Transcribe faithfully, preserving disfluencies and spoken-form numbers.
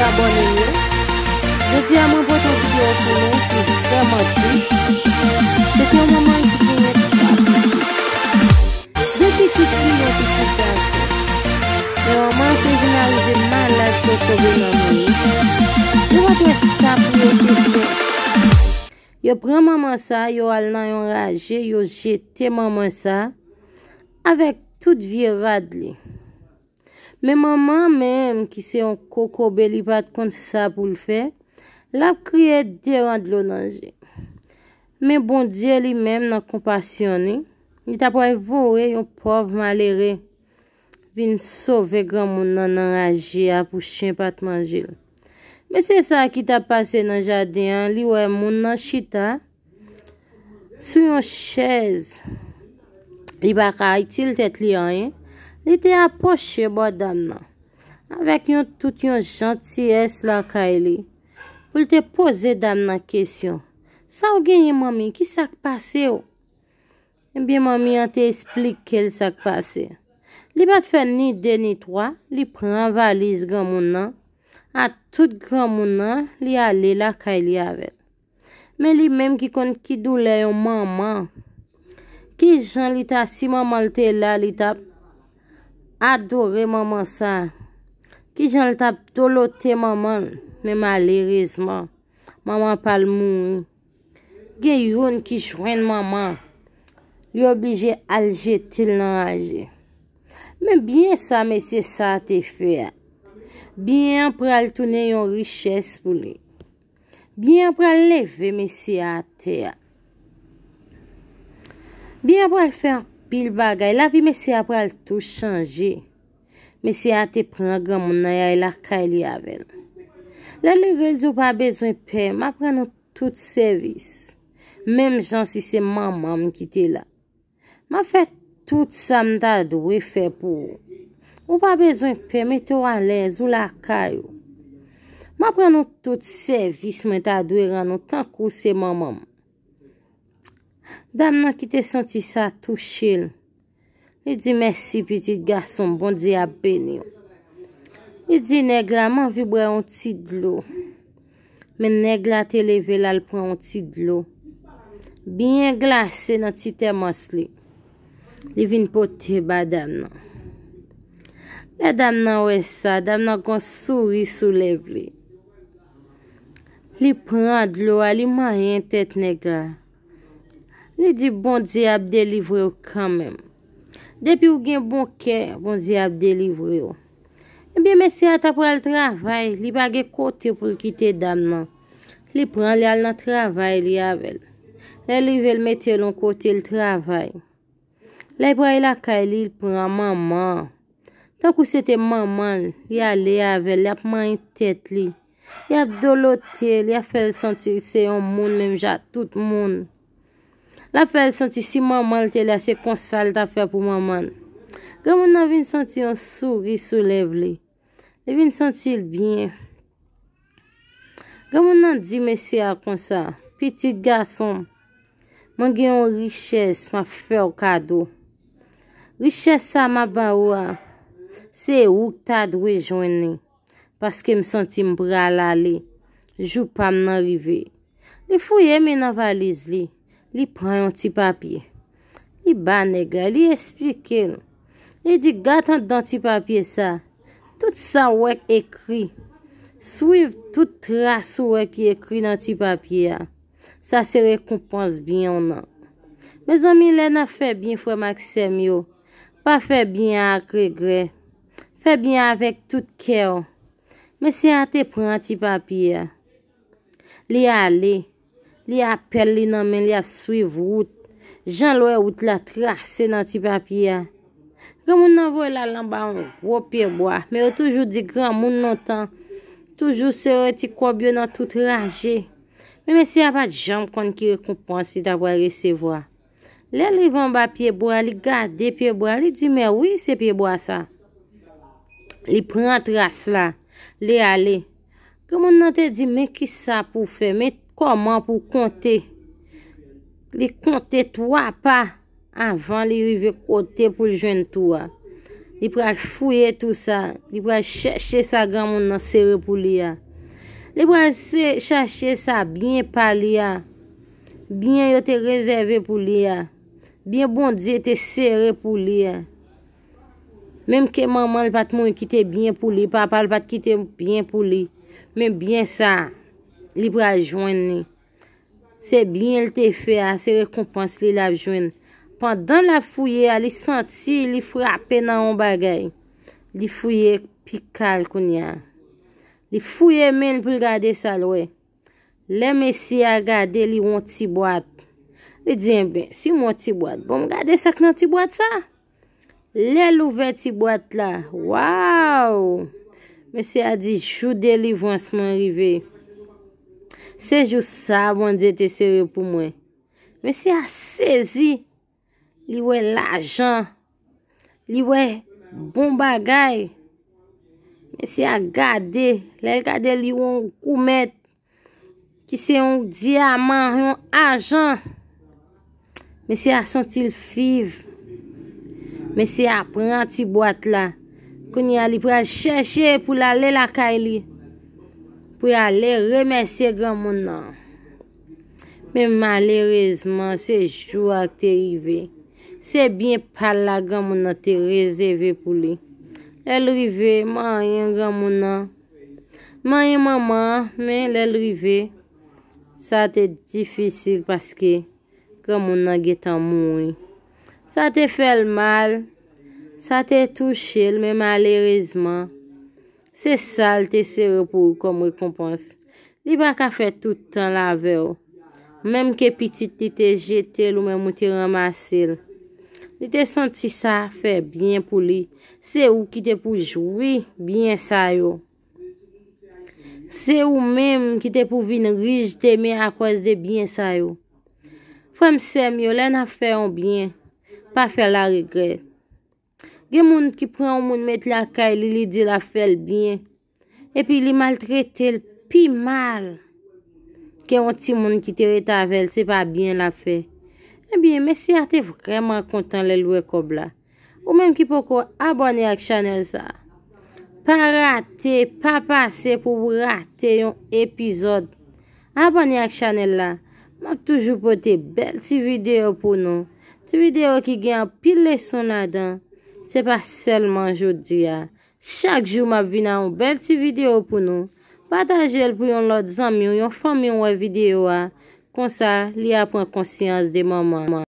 Abòne m yo. Jodi a mwen pote yon videyo pou nou ki vrèman tris. Se te yon manman ki genyen twa pitit. De pitit li, yon pitit gason. Men manman an te vin arive malad, kokobe nan mouri. Nou pa t wè sa pou yo te fè. Yo pran manman sa, yo al nan yon raje, yo jete manman sa avèk tout vye rad li. Men manman an menm, ki se yon kokobe, li pa t konn sa pou l fè, l ap kriye deran dlo nan je. Men Bondye li menm, nan konpasyon li, li ta pral voye yon pòv malere vin sove granmoun nan nan raje a pou chen pa t manje l. Mesye sa a ki t ap pase nan jaden an, li wè moun nan chita sou yon chèz. Li pa ka itil tèt li anyen. Li te apwoche bò dam nan avèk yon tout yon jantiyès lakay li pou l te poze dam nan kesyon: "Sa w genyen, manmi? Ki sa k pase w?" Ebyen, manmi an te esplike l sa k pase. Li pa t fè ni de ni twa, li pran valiz granmoun nan, a tout granmoun nan, li ale lakay li avè l. Men li menm ki konn ki doulè yon manman, ki jan li ta, si manman l te la, li t ap adore manman sa, ki jan l t ap dolote manman l, men malerezman, manman pa l mouri. Gen youn ki jwenn manman, li oblije al jete l nan raje. Men byen sa mesye sa a te fè a, byen an pral tounen yon richès pou li. Byen an pral leve mesye a atè a. Byen an pral fè anpil bagay. Lavi mesye a pral tou chanje. Mesye a te pran granmoun nan, y al lakay li avè l. Lè l rive, l di: "Ou pa bezwen pè, m ap rann ou tout sèvis. Menm jan si se manman m ki te la. M ap fè tout sa m ta dwe fè pou ou. Ou pa bezwen pè, mete w alèz, ou lakay ou. M ap rann ou tout sèvis mwen ta dwe rann ou tankou se manman m." Dam nan ki te santi sa touche l. Li di: "Mèsi, pitit gason m, Bondye ap beni w." Li di nèg la: "M anvi bwè yon ti dlo." Men nèg la te leve l al pran yon ti dlo byen glase nan ti tèmòs li. Li vin pote ba dam nan. Lè dam nan wè sa, dam nan gon souri sou lèv li. Li pran dlo a, li manyen tèt nèg la. Li di: "Bondye ap delivre w kanmenm. Depi w gen bon kè, Bondye ap delivre w." Ebyen, mesye a ta pral travay, li pa gen kote pou l kite dam nan. Li pran, li al nan travay li avè l. Lè l rive, l mete l yon kote, l travay. Lè l pral lakay li, l pran manman an. Tankou se te manman l, li ale avè l, l ap manyen tèt li. L ap dolote l, l ap fè l santi l se yon moun menm jan ak tout moun. L ap fè l santi si manman l te la, se konsa l t ap fè pou manman l. Granmoun nan vin santi yon souri sou lèv li. Li vin santi l byen. Granmoun nan di mesye a konsa: "Pitit gason m, mwen gen yon richès m ap fè w kado. Richès sa m ap ba ou a, se ou k ta dwe jwenn li, paske m santi m pral ale, jou pa m nan rive." Li fouye men nan valiz li, li pran yon ti papye. Li ba nèg la, li esplike l. Li di: "Gad anndan ti papye sa. Tout sa w wè k ekri, swiv tout tras ou wè ki ekri nan ti papye a. Sa se rekonpans byen w nan." Mezanmi, lè n ap fè byen, frè m ak sè m yo, pa fè byen ak regrè. Fè byen avèk tout kè w. Mesye a te pran ti papye a. Li ale. Li apèl li nan men l, y ap swiv wout. Jan l wè wout la trase nan ti papye a. Granmoun nan voye l al anba yon gwo pyebwa. Men yo toujou di granmoun lontan toujou sere ti kòb yo nan tout raje. Men mesye a pa t janm konn ki rekonpans li ta pral resevwa. Lè l rive anba pyebwa, li gade pyebwa, li di: "Men wi, se pyebwa sa." Li pran tras la, li ale. Granmoun nan te di: "Men kisa pou w fè, men kòman pou w konte." Li konte twa pa avan li rive kote pou l jwenn twou a. Li pral fouye tou sa. Li pral chèche sa granmoun nan sere pou li a. Li pral se- chache sa byen pa li a. Byen yo te rezève pou li a. Byen Bondye te sere pou li a. Menm ke manman l pa t mouri kite byen pou li, papa l pa t kite byen pou li. Men byen sa, li pral jwenn li. Se byen l te fè a, se rekonpans li l ap jwenn. Pandan l ap fouye a, li santi li frape nan yon bagay. Li fouye pi kal kounye a. Li fouye men l pou l gade sa l wè. Lè mesye a gade, li wè yon ti bwat. Li di, "Enben, si m wè yon ti bwat, bon, m gade sa k nan ti bwat sa." Lè l ouvè ti bwat la, waw! Mesye a di, "Jou delivrans mwen rive. Se jou sa Bondye te sere pou mwen." Mesye a sezi, li wè lajan, li wè bon bagay. Mesye a gade, lè l gade, li wè yon goumèt ki se yon dyaman, yon ajan. Mesye a santi l viv. Mesye a pran ti bwat la. Kounye a, li pral chèche pou l ale lakay li. Pou l ale remèsye granmoun nan. Men malerezman, se jou a te rive. Se byen pa l la granmoun nan te rezève pou li. Lè l rive, manyen granmoun nan. Manyen manman an, men lè l rive, sa te difisil paske granmoun nan gentan mouri. Sa te fè l mal, sa te touche l, men malerezman, se sa l te sere pou ou kòm rekonpans. Li pa ka fè tout tan l avè w. Menm ke pitit li te jete l, ou menm ou te ranmase l. Li te santi sa fè byen pou li. Se ou ki te pou jwi byen sa yo. Se ou menm ki te pou vin rich demen akòz de byen sa yo. Frè m, sè m yo, lè n ap fè yon byen, pa fè l a regrè. Gen moun ki pran yon moun met lakay li, li di l ap fè l byen. Epi li maltrete l pi mal ke yon timoun ki te rete avè l, se pa byen l ap fè. Ebyen, mesye a te vrèman kontan lè l wè kòb la. Ou menm ki poko abòne ak chanèl sa, pa rate, pa pase pou w rate yon epizòd. Abòne ak chanèl la. M ap toujou pote bèl ti videyo pou nou. Ti videyo ki gen anpil leson ladan. Se pa sèlman jodi a. Chak jou m ap vin a yon bèl ti videyo pou nou. Pataje l pou yon lòt zanmi w, yon fanmi w wè videyo a. Konsa, li a pran konsyans de manman.